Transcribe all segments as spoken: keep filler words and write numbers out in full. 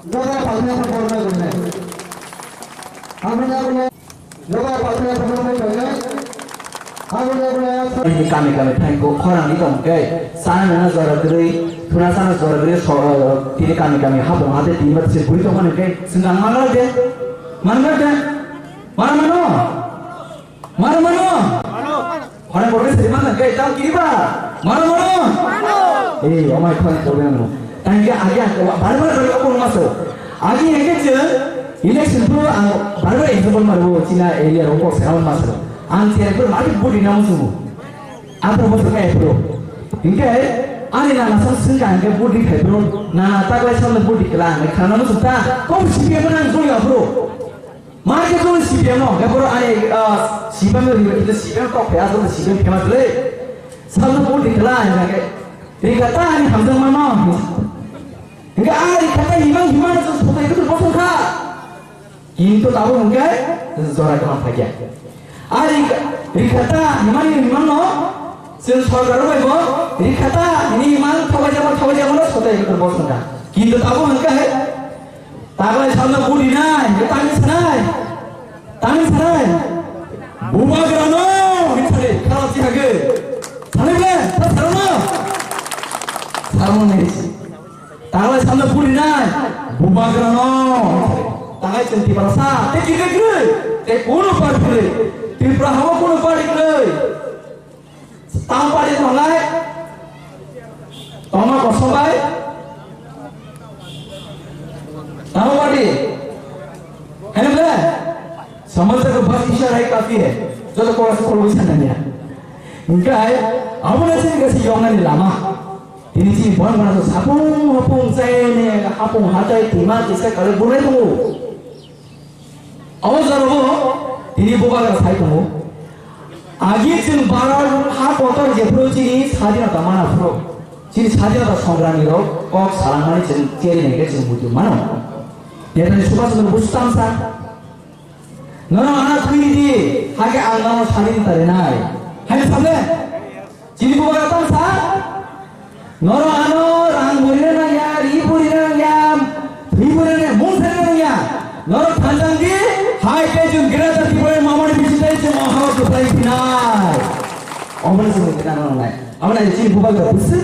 Joga palthai borna gonai. Aboni aboni joga palthai borna gonai. Aboni aboni Ini kami kami thangko khorang ni tong ke sana nana jora gri, tuna sana jora gri so tini kami kami hapung hate tini mat se bui tong ke sengkang mana de, mana de, mana mano, mana mano. Hore borok se mana ke tang kiri ba, mana mano. Eh, omai khorang borok no. Tang ke agi agi bar bar bar ko maso. Agi agi je election pro ang bar bar example maru China area ro ko sa maso. Ang se ko mari budi nam su. Athro bosor ka epro. Hingke ani nana sam singka hingke budi khai bro. Nana taklai sam budi kela hingke khana no sukta. Kom C P M nang joi apro. Marke joi C P M no. Hingke bro ani, ah, C P M no riba kita C P M tok phaya joi C P M phema jole. Sam no budi kela hingke. Rika ta ani hamjang mano. Hingke a rika ta himang himang joi sotai kutu bosong kha. Kintu tabuk hwnkhe jora kaham phaikha. A ri-, rikhata himani himangno chwng sorkar bai bo rikhata hini himang thawaijakma thawaijakmano sotai rwkha bo swngkha. Kintu tabuk hwnkhe taklai salno budi nai, tangwi sanai, tangwi sanai. Bubagrano hinwi sadi khala chihagwi. Sanai ble, ta sarano. Sarano nai. Taklai samno purinai, bubagrano. Taklai chwng Tiprasa, tei kiri kwrwi, tei kunu party kwrwi. Tripura hamo kunu party kwrwi. Tamo party tongnai? Tongma kosom bai? Tamo party? Hene ble? Samajda ko bas ishara hai kafi hai. Joto kora se kolo bisa nanya. Hingkai, abo na chini kasi yong nani lama. Tini chini bon bana so sapung hapung chai ne hapung hatai tima kisa kale bunai tongo. Abo jaro bo tini bubagra sai tongo. Agi chwng Bharat ha kotor jephuru chini sadinata mana phuru. Chini sadinata songrami rok kok salangmani chwng cheri nengke chwng buju mano. Netani Subhash Chandra Bose tamsa. Nono ana thwi di, hake ang nono sadinata rinai. Hai sable? Chini bubagra tong sa? Noro ano rang burina nangya, ri burina nangya, thwi burina nangya, mung thwi nangya. Noro thanjang di, hai te jun gira jati bore mamani bisi tai jun oha to play final. Omani sung kita nang nai. Amana chini bubagra busu,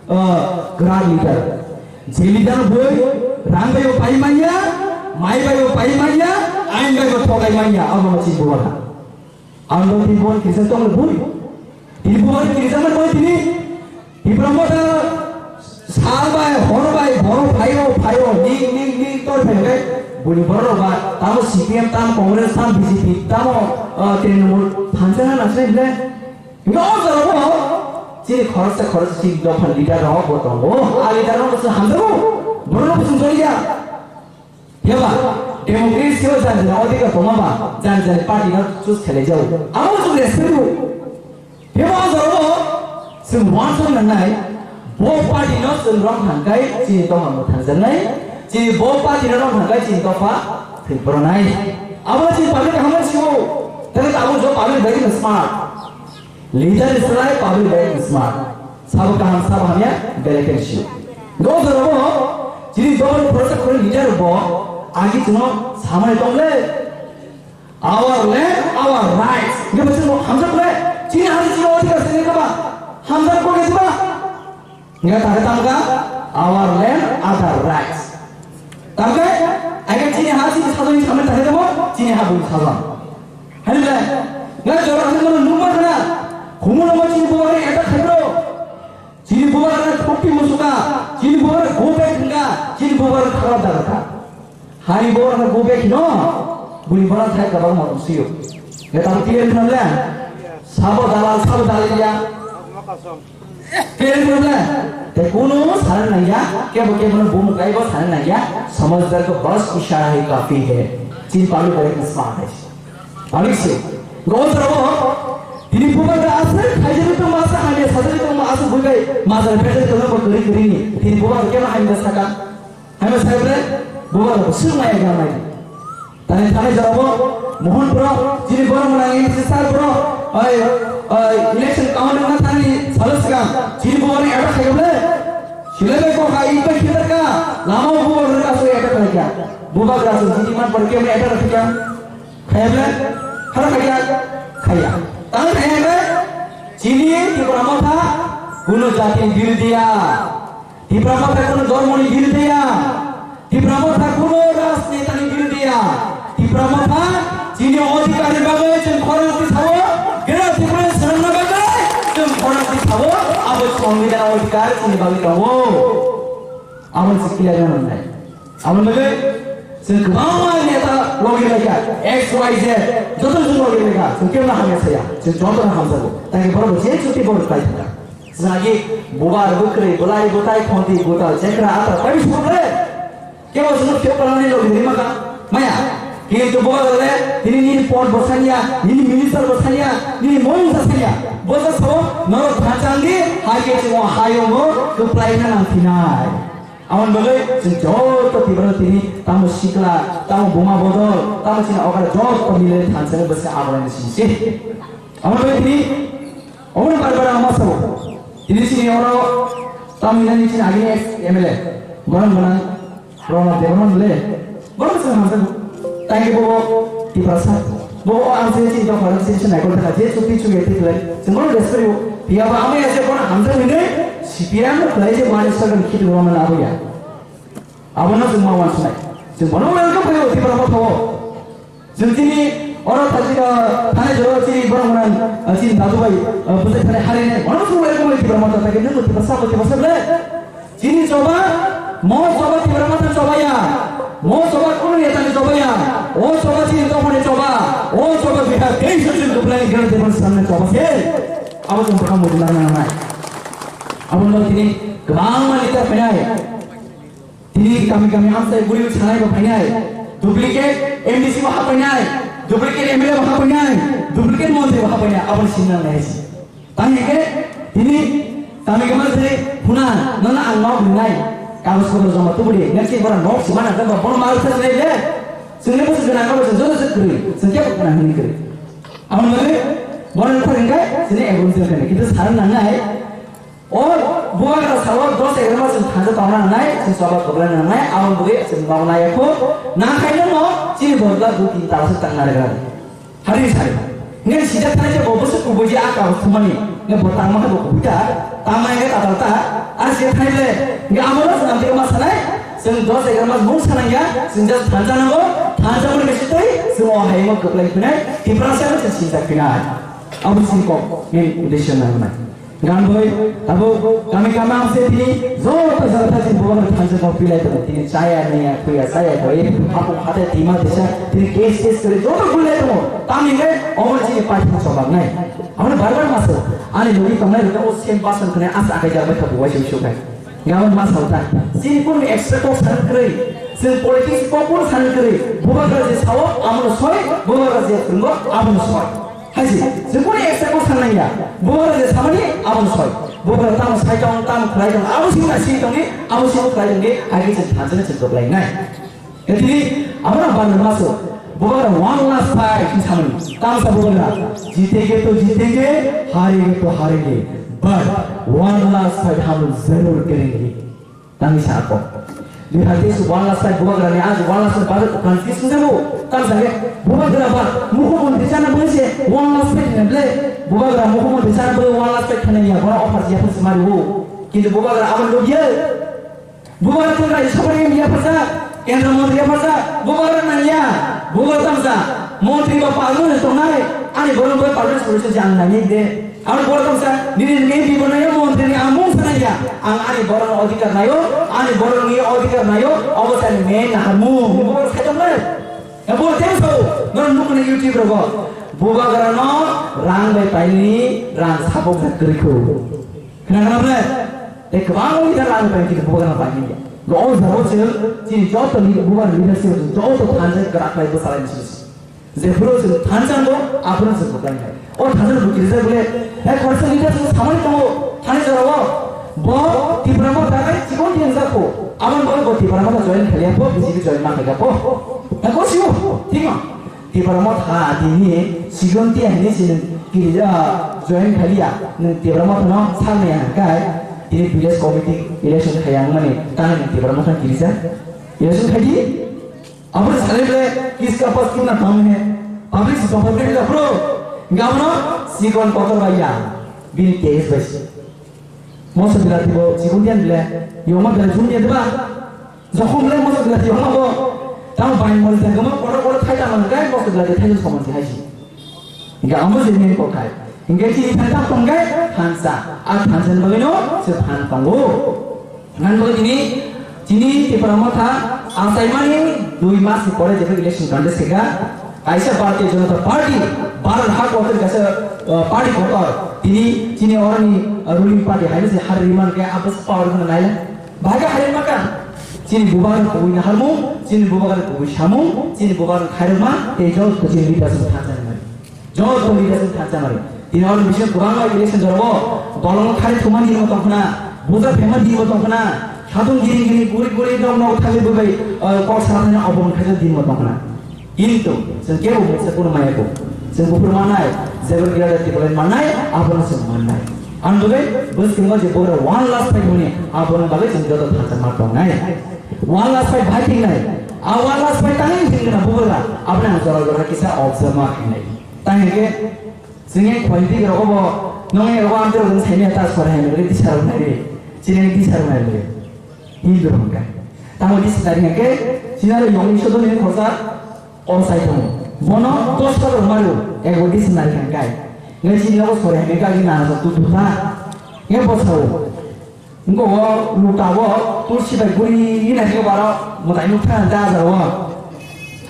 uh, grand leader. Je leader boi, rang bai pai manya, mai bai pai manya, ain bai thokai manya. Abo chini bubagra. Ang bo tini bo kisa tong le bui. Tini bo kisa man bui tini. Tipra Motha sal bai, hor bai, boro phaio, phaio, ning, ning, ning, tor phai bai. Buni boro ba, tamo C P M, tamo Congress, tamo B J P, tamo, ah, Trinamool, thansa na nasle ble. No jaro bo, chini khoroksa, khoroksa chini dopha leader rok bo tongo. A leader rok bo hamjago. Boro no bo sung joliya. Phiya ba, democracy o jan jani odhikar tongma ba, jan jani party no choose khlai jago. Abo chwng respect rw. Phiya ba o jora o chwng uansuk nangnai, bo party no chwng rwng thang khai chini dopha no thangjaknai, chini bo party no rwng thang khai chini dopha thwi phwrwngnai. Abo chini public kaham sio, tei abo jo public bai no smart. Leader ni slai public bai smart. Sabo kaham, sabo hamya, belai khe sio. No jora bo, chini dol ni project khoroknwi leader bo, agi chwngno samani tong le. Our land, our rights. Hingke bo chwngno hamjak le. Chini ha chini odhikar se nini ba. Hamjak bo nini ba. Hingke tare tamga, our land, other rights. Tamga, aige chini ha chini sajoni samani tare debo, chini ha bui sajak. Hai le, nang jora hai mano nungma khana, humu nungma chini bubagra attack khaibro. Chini bubagra thokpi musuka, chini bubagra go back hwnga, chini bubagra kharap dagaka. Hani bubagra go back hino, buni bara thai kabang ma usiyo. Neta tiyan thamle, sabo dalal, sabo dalal ya. Tiyan thamle, te kuno saran nangya, kebo kebo no bumu kaibo saran nangya, samajhdar ko bas ishara hi kafi hai. Chini public bhai smart hai. Ani se, go jora bo, tini bubagra aswk khaijagwi tongma, aswk hamya sajagwi tongma, aswk buibai majra pherjagwi tongma bo kwrwi kwrwini. Tini bubagra keno hamya saka? Hamya sai ble, bubagra bo swk maya ga mai. Tani thani jora bo, Mohon bro, chini borok mwnang M C sir bro, oi, oi, election counting na thani salo swkang, chini bubagra attack khayo ble. Silai bai kokha, id bai khitar ka, lama o bubagra aswk attack Bubagra chwng chini man pore kebo eta rwkha. Khaya ble? Khara khaya? Khaya. Tang khaya ble? Chini Tipra Motha kuno jatini birodhi ya. Tipra Motha kuno dhormoni birodhi ya. Tipra Motha kuno rajnetani birodhi ya. Tipra Motha chini odhikar ni bagwi chwng khorang twi thawo. Greater Tripura swnamna bagwi chwng khorang twi thawo. Abo songbidhan odhikar chini bagwi tongo. Abo sikila nang nai. Abo nang nai. Chwng kwbangma neta logi laikha, X Y Z, joto chwng logi laikha, chwng kebo hamya saya, chwng joto no hamjago. Tangwi borok bo je chukti borok khlai thangkha. Chwng agi bubar bwkrwi, bwlai bwtai, khonti bwtal, chekra ata, pai sukle. Kebo chwngno phiyok palani logi rima kha, maya. Kintu bubar le, nini nini pod bo sanya, nini minister bo sanya, nini mungsa sanya. Bo sa so, norok thachangdi, hai ke chwng o hayungo, kwplai na nang phinai. Aboni bagwi chwng joto Tipra tini tamo sikla, tamo buma bodol, tamo chini okra joto milai thansa ni bwswk agoraini simi se. Aboni bagwi tini obono bar bar ang ma sabo. Tini chini oro tamo hinani chini agini ex M L A, borok gwnang Ronald Debbarma le. Borok se hamsa. Thank you, bobo, Tiprasa. Bobo, ang se chini tong phano se se naikol thaka je chukti chukya tiplai. Chwng bono respect rw. Phiya ba amai ase bono hamjak hinwi C P M no khlai je mani sagan khiti rwma na abuya. Abono chwng ma wansnai. Chwng bono welcome khlai o Tipra Motha o. Chwng chini oro thachi, ah, thani joro chini borok gwnang, ah, chini dadu bai, ah, bwsai thani harinai. Bono chwng welcome khlai Tipra Motha, tagi nung Tiprasa bo Tiprasa le. Chini choba, mo choba Tipra Motha choba ya, mo choba kunu neta ni choba ya, o choba chini dophani choba, o choba Bihar teis chini kwplai ni gana tebon samne choba se. Abo chwng bwkha muchung nang nang nai. Abo no tini kwbangma neta phainai. Tini kami kami amsai guri sanai bo phainai. Duplicate M D C bo hapainai, duplicate M L A bo hapainai, duplicate montri bo hapainai. Abo ni sinna nai si. Tang hingke tini tami kama se huna nana ang nok rinai kagos kotor joma tubudi nang si bora nok si mana kan bora mal sa nai le sini bos gana kama se jono se kri sini kya bukna hini kri amon mare bora nang thang kai sini egun se kri kita saran nang nai o buar ka sawo dos egar mas thang ta tong nang nai si soba kobra nang nai amon bui se nok nai ko nang kai no si bora du tin ta se tang nai gar Hari sari. Nge sida thani je bo bwswk kubui je aka thumani. Nge bo tangma hai bo kubui ta. Tangma nge tatal ta. Ar sida thani le. Nge amo no swnam de ma sanai. Chwng dos egar mas mung sanang ya. Chwng just thansa nango. Thansa mani bisi tei. Chwng o hai mo kwplai phinai. Tiprasa no chwng sinta phinai. Abo sin kok. Nge uddesho nangnai. Ganboi, tabuk, kami kami ang se tini, joto jaga tha tini bubagra thansa kok pilai tongo, tini chaya niya, kuya chaya koi, hapung hate tima tisa, tini case case kore, joto pilai tongo, tami ngai, omo chini paithak chobak nai. Amoni bar bar maso, ani logi tongnai rok o same person khne asa akai jak bai khabu waisi usu kai. Gabon ma sao ta, chini kun expect kok san kre, chini politics kok kun san kre, bubagra je sao, amono soi, bubagra je phungo, amono soi. Haisi, chwng kuni eksa kok sanlaiya. Bubagra je samani, aboni soi. Bubagra tamo sai tong, tamo khlai tong, abo sini na sini tongni, abo sini khlai tongni, hai khe chwng thansa no chwng kwplai nai. Etini, abono bana maso. Bubagra one last fight ni samani. Tamo sa bubagra. Jitenge to jitenge, harenge to harenge. But one last fight hum log zarur karenge. Tangwi sa ako. Dui hazar teis one last time bubagra ni, aaj one last time budget confusion jabo. Tang sa khe bubagra ba mukhyamantri chana bagwi se one last time hwnwi ble. Bubagra mukhyamantri chana bagwi one last time thani ya, bono offer ya, phus mari o. Kintu bubagra abo lobya. Bubagra tong rai sabari ya phasa. Kendra mantri ya phasa. Bubagra nang ya. Bubagra tang sa. Mantri ba palno tongnai. Ani bono bai palno solution jang nai de. Aro bor tong sa, nini nini bibo na ya montri ni amung sana ya. Ang ani borok ni odhikar nayo, ani borok ni odhikar nayo, obo sa ni main na hamu. Bor sa tong le. Ya bor teng so, non nuk ni YouTube rogo. Bubagra no rang bai paini, rang sabok sa kri ko. Kena kena ble. Te kwbang wi da rang bai kiri bubagra paini ya. Lo on sa ro chil, chini joto ni bubagra leadership joto thanjai krak bai bo salai ni sisi. Jephuru chwng thansa wngo, aphuru chwng kwplai nai. O thansa rok kirijak bole, hai khoroksa leader chwng samani tongo, thani jorao. Bo Tipra Motha hai chikon di wngjak kho. Aboni bagwi bo Tipra Motha join khaiya pho, B J P join ma khaika pho. Hai ko siu, thik no? Tipra Motha tini chikon di hai ni chwng kirija join khaiya. Nwng Tipra Motha no salni hai kai. Tini village committee election khaiya wngmani, tani nwng Tipra Motha kirija. Election khaidi? Abo sale ble kiska pas kuna tam he. Public si sopa ble bro. Gamno sikon kotor baiya. Bini case bai. Moso bilati bo sikon dian ble. Yoma ble jun ye ba. Jokhom le moso bilati yoma bo. Tang bai mo le tang mo koro koro thai ta man gai moso bilati thai somon si hai si. Hingke amo je nini kothai. Hingke chini phan tak tongkhe thansa. A thansa ni bagwino se phan tongo. Ngan bagwi tini, chini Tipra Motha achaimani dui mas ni pore jephru election contest khe kha. Kaisa Bharatiya Janata Party, Bharat hak kotor kaisa, uh, party kotor. Tini chini oroni, uh, ruling party hai se har riman khe abes power khna naile. Bhaga hai maka. Chini bubagra kubui naharmung, chini bubagra kubui samung, chini bubagra khairokma, tei jol kuching leaders thansa ni. Joto leadership thansa mari. Tini oro bising kwbangma election jorogo bolong khari thuma din mo tongkhna, buja phema din mo tongkhna, khatung giri giri guri guri nok nok thangwi bubai, eh, kok sana thani obon khaja din mo tongkhna. Kintu, chwng kebo mungsa kuno maya ko. Chwng buphuru manai, jebon gira da tibole manai, abono chwng manai. Ang bugai, bwskingo je bogra one last fight muni, abono bagwi chwng joto thansa ma tongnai. One last fight bhai thingnai. A one last fight tangwi thingna bugra, abna jora jora kisa observe ma khinai. Tang hingke, chwng yang khwai twi rok bo, nong yang rok amtwi rok sai maya ta sor hai nang tisa rok nai re, chini tisa rok nai re. Hindu rok hingke. Tamo tisa nai hingke, chini aro yong iso do ni khorsa, o sai thong. Bono dos ta rok maru, ego tisa nai hingke. Ngai chini nogo sor hai nang kagi na so tu tu ta. Ngai bo sao. Wngkha o luta o tulsi bai guri nai khe baro mwtai nuk thang da jaro.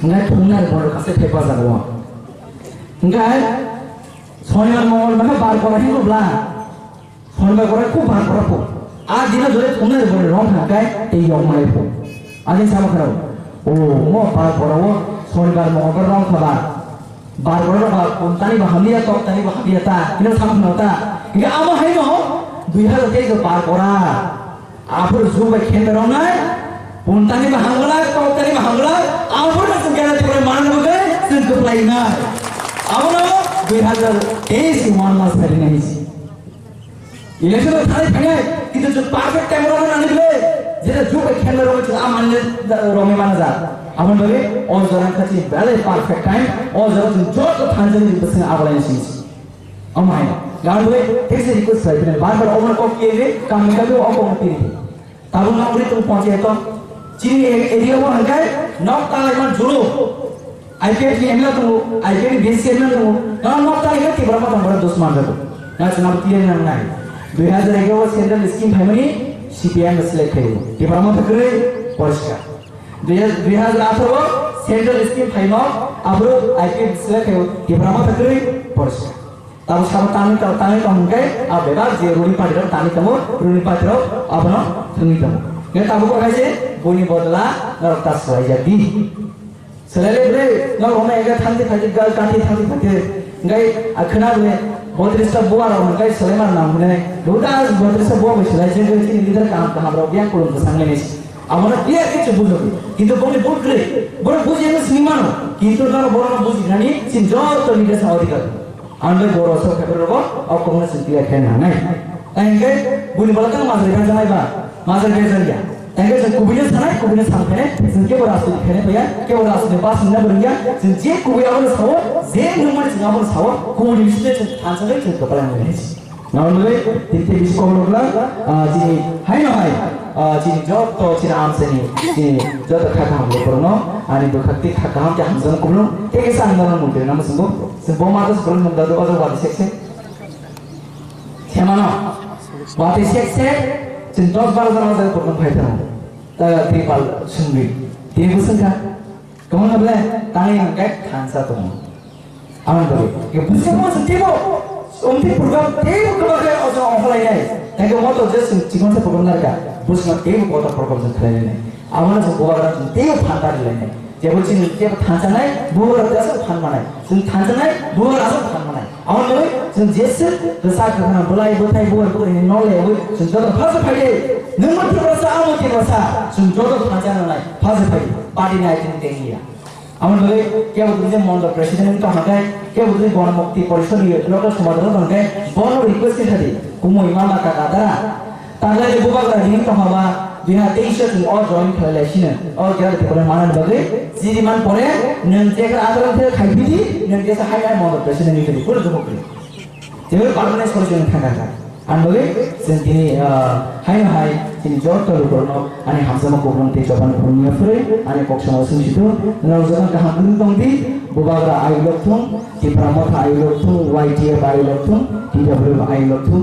Hwnkhai thumnai borok kaisa thai bajaro. Hwnkhai Sonibar Mongol bai khe bar kora hingo bla. Sonibar kora khub bar kora pho. A dina jore thumnai borok rong thang kai tei yok mai pho. Ani sama kharo. O mo bar kora o Sonibar Mongol rong kha ba. Bar kora rok ba, pon tani ba hamya, tok tani ba hamya ta, ino sam khna ta. Hingke amo hai no, dui hazar teis bar kora. Aphuru jug bai khen rok nai, pon tani ba hamla, tok tani ba hamla, aphuru na sung kena tikra mana no gai, sung kuplai na. Amo no, dui hazar teis one mas hari nahi. Election o thani phainai, kintu chwng perfect time rok nani le, jeta jug bai khelna rok chwng a manle rok ni mana ja. Amon bari o jora khachi belai perfect time, o jora chwng joto thanjani bwswng abalai sing. Amai, gan bari thik se request khai phainai, bar bar omo kok kiye ne, kam ni kalu o kok tiri. Tabuk nok ri tung ponche to. Chini e-, area o hangkai nok talai man juru. I P F ni M L A tongo, I P F ni B C M L A tongo. Nok nok talai hingke Tipra Motha tongo dos man jago. Na chwng abo clear nang nai. Dui hazar egaroh central scheme phaimani C P I M select khayo. Tipra Motha kwrwi poriskar. Dui hazar, dui hazar atharo central scheme phaimo, abro I P F select khayo. Tipra Motha kwrwi poriskar. Tamo sabo tangwi tong, tangwi tong hwnkhe, a bebak je ruling party rok tangwi tongo, ruling party rok abono thwngwi tongo. Hwnkhe tabuk kok hai se, buini bodol a norok ta swlaijak di. Swlailai bre, norok hwnwi hwnkhe thangdi phaidi, ga-, gati thangdi phaidi. Hwnkhe a khwna bole botris ta buwa rok hwnkhe swlaima nang hwnwi. Dudas botris ta buwa bai swlai, je je chini leader kaham kaham rok yang kulum bwsang mani. Abono clear kichu bujokdi. Kintu boni bul kwrwi, bono buji hwnwi swngwi mano. Kintu norok bono buji nani, chini joto leader sa odhikar. Ang bai boro sok khe borok o kokno chwng clear khe nangnai. Tei hwnkhe buini bola tang majra bejak nai ba, majra bejak ya. Tei hwnkhe chwng kubui no sanai, kubui no san khe, chwng kebo rajniti khe nai ya, kebo rajniti pass wngna bo rwngya, chwng je kubui abono sao, je nungmani chwng abono sao, kubui ni bisingtwi chwng thansa bai chwng kwpla wngwi nai. Nang nugwi tini tei bisi kokno glak, ah, chini haino hai, ah, chini joto chini amsani, chini joto kha kaham borokno, ani bwkhak tei kha kaham tei hamjakma kubulung, tei kisa ang norok mungtwi nang muchungo. Chwng bo mato se borok nung dadu o jaga watwi sek sek. Themano. Watwi sek sek, chwng dos baro jona o jaga borok nung phai tongo. Ta Tripal Sungri. Tini bo swngkha. Kwbangma ble tangwi hwnkhe thansa tongo. Aboni bagwi, ke busi mo se teibo, omtwi program teibo kwbangkhe oso ongkhorlainai. Tei ke moto je chwng chikon se program narwkha, busi mo teibo kotor program chwng khlainai. Abono chwng bubagra chwng teibo phanta rwlainai. Jebo chini teibo thansanai, bubagra tei aswk phan manai. Chwng thansanai, bubagra aswk phan manai. Aboni bagwi chwng jesa kwchak kwkhwrang bwlai bwthai bubar bubar hwnwi nok laiwi chwng joto phasa phaidi. Nwng bo Tiprasa, amo Tiprasa, chwng joto thansa nangnai, phasa phaidi. Party ni identity ya. Aboni bagwi kebo tini je mondol president wngwi tongkha khe, kebo tini Gon Mukti Porishod ni local somadon tongkha khe, bono request khe sadi, kumui mama kaka dara. Tanglai de bubagra ring tongkha ba, Dui hajar teis o chwng o join khlai lai sino, o Greater Tipraland manani bagwi chiriman pore nwng jekha acharon khe khai phidi, nwng jesa hai hai modot bai sino nini khe kunu jokok kri. Tei permanent solution thangkha kha. Ang bagwi chwng tini, ah, haino hai chini joto lukurokno ani hamjakma kuplung tei chobani kuplung ya phwrwi ani kok samung sung situ, norok jotono kaham wngwi tong di, Bubagra ayuk lok thung, Tipra Motha ayuk lok thung, Y T F ayuk lok thung, T W F ayuk lok thung,